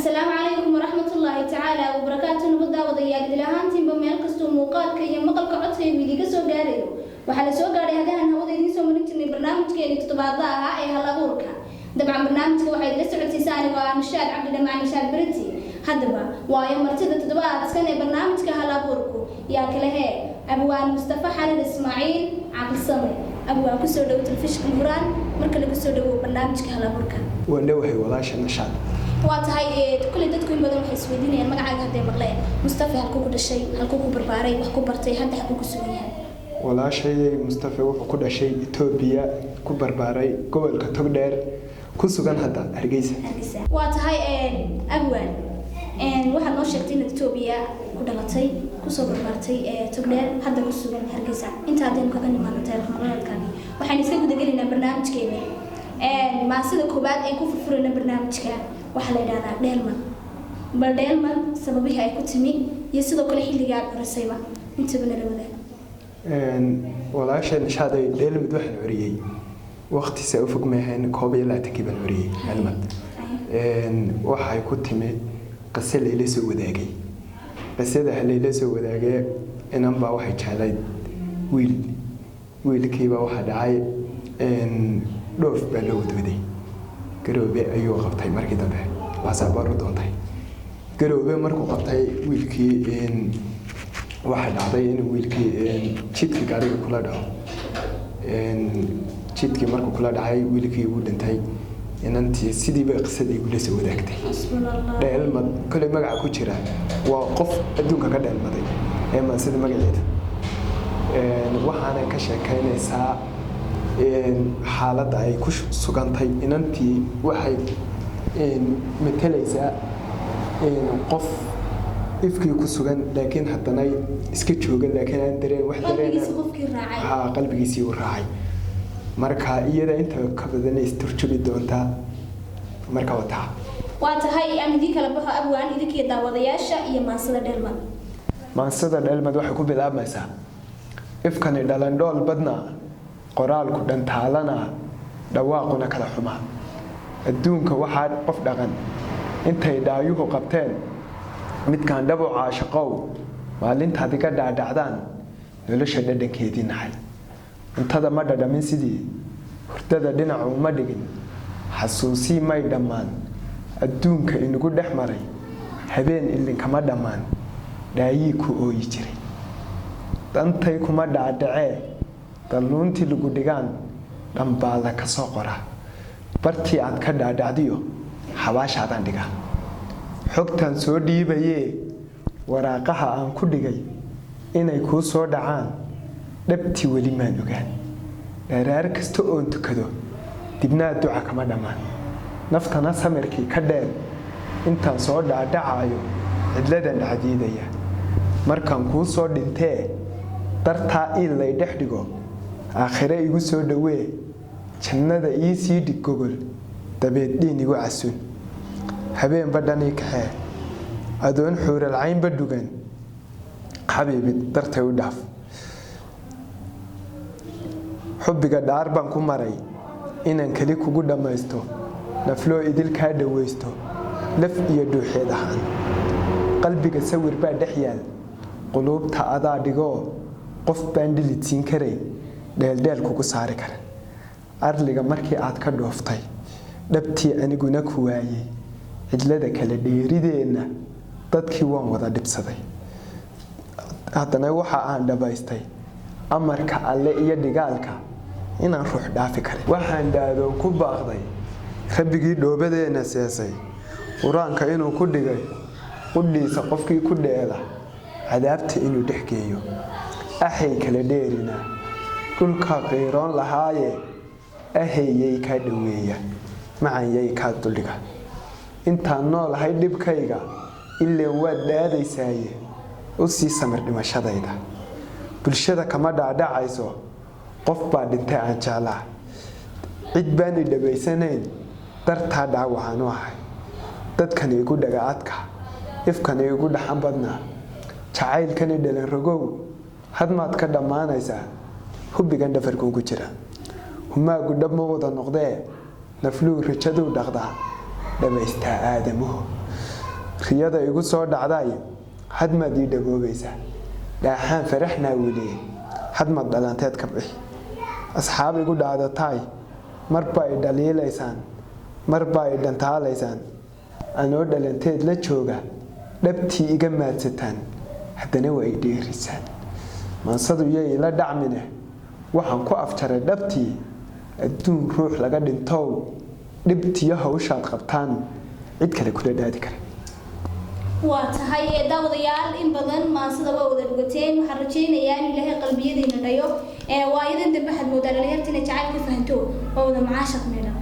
Asalaamu calaykum waraxmatullaahi tacaala wabarakaatu. Nabad daawadayaal idil ahaantiinba meel kastoo muuqaalka iyo maqalka codkaygu idiinka soo gaarayo. Waxaa la soo gaadhay hadahan hawada idiin soo marin jirnay barnaamijkeeni toddobaadla ahaa ee Hal Abuurka. Dabcan barnaamijka waxaa idila socodsiisaa anigoo ah Nishaad Cabdi Dhamaan, Nishaad Beriti. Haddaba waayo martida toddobaadkan ee barnaamijka Hal Abuurku yaa kale hee? Abwaan Mustafa Xarir Ismaaciil Caqlisame. Abwaan, kusoo dhowo telefishinka Muraan, marka lagu soo dhowo barnaamijka Hal Abuurka. Waan dhowahay, walaasha Nashaad. Waa tahay. Kuley dadku in badan waxay isweydiinayaan magacaaga hadday maqleen, Mustafa halkuu ku dhashay, halkuu ku barbaaray, wax ku bartay, hadda halkuu ku sugan yahay? Walaashay, Mustafa wuxuu ku dhashay Etoobiya, ku barbaaray gobolka Togdheer, ku sugan hadda Hargeysa. Hargeysa. Waa tahay. Abwaan, waxaad noo sheegtay inaad Etoobiya ku dhalatay, kusoo barbaartay Togdheer, hadda ku sugan Hargeysa. Inta haddaynu kaga nimaano taariikh nololeedkaagii, waxaan iska gudagelaynaa barnaamijkeeni. Maasida koowaad ee ku furfurayna barnaamijka waxaa la yidhahdaa Dheelman. Bal Dheelman sababihii ay ku timi iyo sidoo kale xilliga aad curisayba intaba nala wadaag. Walaashay Nashaaday, Dheelmad waxaan curiyey waqtiisa u fog maahayn, 21-kii baan curiyey Dheelmad. Waxay ku timi qise layla soo wadaagay. Qisada layla soo wadaagay, inanbaa waxay jeclayd wiil. Wiilkiibaa waxaa dhacay dhoof baa loo wadwaday, Garoobe ayuu qabtay. Markii dambe baasaboor u doontay Garoobe. Markuu qabtay wiilkii, waxaa dhacday inuu wiilkii jidkii gaariga kula dhaco. Jidkii markuu kula dhacay, wiilkii uu dhintay. Inantii sidii bay qisadii igula soo wadaagtay. Dheelmad koley magaca ku jira waa qof adduunka ka dheelmaday ee maansida magaceeda. Waxaanay ka sheekeynaysaa xaaladda ay ku sugantay inantii. Waxay matalaysaa qof ifkii ku sugan, laakiin haddana iska jooga, laakiin aan dareen wax dareen. Qalbigiisa qofkii raacay. Ha, qalbigiisii uu raacay. Marka iyada inta ka badan isturjubi doontaa marka wataa. Waa tahay. Aan idiin kala baxo, abwaan, idinkiyo daawadayaasha iyo maansada Dheelmad. Maansada Dheelmad waxay ku bilaabmaysaa: ifkani dhalandhool badnaa, qoraalku dhantaalana, dhawaaquna kala xumaa. Adduunka waxaa qof dhaqan intay dhaayuhu qabteen, midkaan dhabu caashaqow maalintaad iga dhaadhacdaan nolosha dhadhankeedii naxay. Cuntada ma dhadhamin sidii, hurdada dhinacu ma dhigin, xasuusii may dhammaan. Adduunka inagu dhex maray habeen ilinkama dhammaan, dhaayii ku ooyi jiray. Dantay kuma dhaadhacee, dalluuntii lagu dhigaan dhambaala ka soo qoraa. Bartii aad ka dhaadhacdiyo xabaashaadaan dhigaa. Xogtaan soo dhiibayee, waraaqaha aan ku dhigay inay kuu soo dhacaan, dhabtii weli maan ogaan. Dharaar kasta oon tukado, dibnaa duca kama dhammaan. Naftana samirkii ka dheer, intaan soo dhaadhacayo cidladan dhacdiidaya. Markaan kuu soo dhintee, dartaa iil lay dhex dhigo, aakhire igu soo dhowee, jannada ii sii dhig gogol, dabeed dhiin igu casun. Habeenba dhanii kaxee, adoon xuuralcaynba dhugan, xabiibi dartay u dhaaf. Xubbiga dhaar baan ku maray inaan keli kugu dhammaysto, nafloo idil kaa dhowaysto, laf iyo dhuuxeed ahaan. Qalbiga sawir baa dhex yaal, quluubta adaa dhigoo, qof baan dhilidsiin karayn, dheeldheel kugu saari kara. Arliga markii aad ka dhooftay, dhabtii aniguna ku waayey, cidlada kale dheerideenna dadkii waan wada dhibsaday. Haddana waxa aan dhabaystay amarka Alle iyo dhigaalka inaan ruux dhaafi karin. Waxaan dhaadoon ku baaqday Rabbigii dhoobadeenna seesay, Qur-aanka inuu ku dhigay, qudhiisa qofkii ku dheela cadaabta inuu dhex geeyo. Axay kala dheerina, dhulkaa qiiroon lahaaye, ahayyay kaa dhoweeya, macanyay kaa duldhiga. Intaan noolahay dhibkayga ileen waad dhaadaysaaye, u sii samir dhimashadayda. Bulshada kama dhaadhacayso qof baa dhintay aan jeclaa. Cid baan i dhabaysanayn, dartaa dhaawacaan u ahay. Dadkan igu dhagaadka, ifkan igu dhaxan badnaa, jacaylkani dhalan rogow, hadmaad ka dhammaanaysaa. Hubbigan dhafarkuun ku jira, humaagu dhab ma wada noqdee, nafluu rajaduu dhaqdaa, dhabaystaa aadamuhu. Riyada igu soo dhacdaay, hadmaad ii dhagoobaysaa. Dhaaxaan faraxnaa weliye, hadmaad dhalanteed ka bixi. Asxaab igu dhaadataay, marba i dhaliilaysaan, marba i dhantaalaysaan. Anoo dhalanteed la jooga, dhabtii iga maadsataan, haddana waa i dheerisaan. Maansadu yay ila dhacmine, waxaan ku afjaray dhabtii: adduun ruux laga dhintow, dhibtiyo hawshaad qabtaan cid kale kula dhaadi kara. Waa tahay. Ee daawadayaal, in badan maansada waa wada dhugateen. Waxaan rajaynayaa in Ilaahay qalbiyadiina dhayo. Ee waayadan dambe waxaad moodaa dhalinyarta inay jacaylka fahanto oo wada macaashaq meedha.